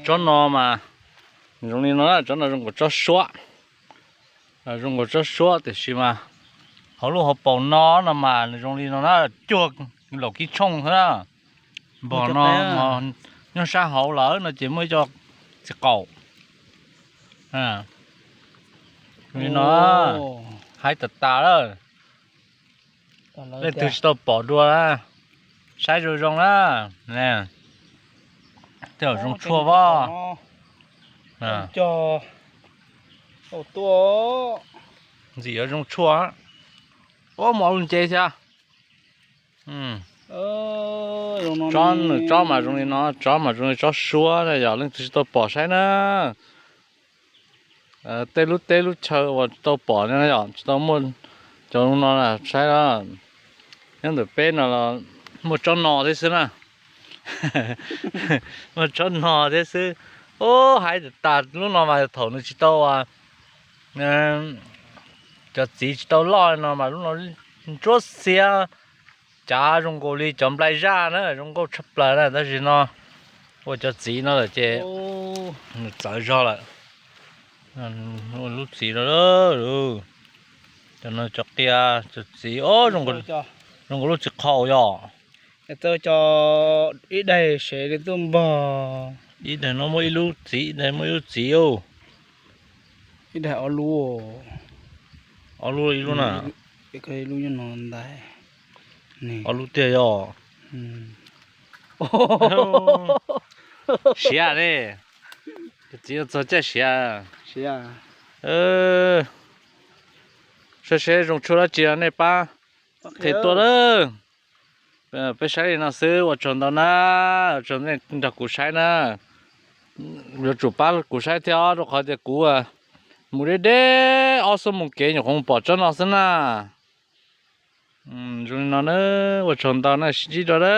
Tsob no mas zoo li no na, tsob no zoo nkaus tsob suab. Zoo nkaus tsob suab tiam sis mas hauv lub hauv paus no no mas nws zoo li no na, cuag laum kib tshooj xwb na. Npog no nyob sab hauv lawm no ces muaj ib co txiv qaum li no, haib tas tas lawm. Leej twg tsis tau pom dua na, saib zoo zoo na. Tej zaum zoo tshuaj os. Ntxim yuav zoo tshuaj. Ua, muaj lub nce thiab. Tsob, nws tsob mas zoo li no, tsob mas zoo li tsob suab na, yog leej twg tsis tau pom saib na. Tej lub teb lub chaw uas tsis tau pom no yom, tsis tau muaj cov no saib na. Nyob ntawm peb no los muaj tsob no thiab xwb na. Muaj tsob no thiab xwb. Ub, haib tas tas lub no mas thaum nws tsis tau, cov txiv tsis tau loj no mas lub no ntsuab xiab, cav zoo nkaus li cov nplai zaj na, zoo nkauj tshaj plaws na, tab sis no ua cov txiv no lawm ces nws txawv zog lawm. Ua lub txiv no, cov no cov qia, cov txiv, zoo nkaus lub txiv qhau yom. Txawj cov ib daig sev li tuaj npog. Ib daig no muaj ib lub txiv, ib daig muaj ib lub txiv. Ib daig ob lub. Ob lub ib lub na. Ib lub nyob no ntag. Ob lub tiag yog. Siav ne. Cov txiv no txog caij siav. Saib seb zoo tshuaj dab tsi nej pab qhia tuaj lawm. Peb saib li no xwb, ua tsaug ntau na, ua tsaug nej nrog kuv saib na. Yuav tsum pab kuv saib thiab, rau qhov tias kuv mus deb deb ob xuab moos kev nyuam qhuav mus pom tsob no xwb na. Zoo li no na, ua tsaug ntau na, sib ntsib dua na.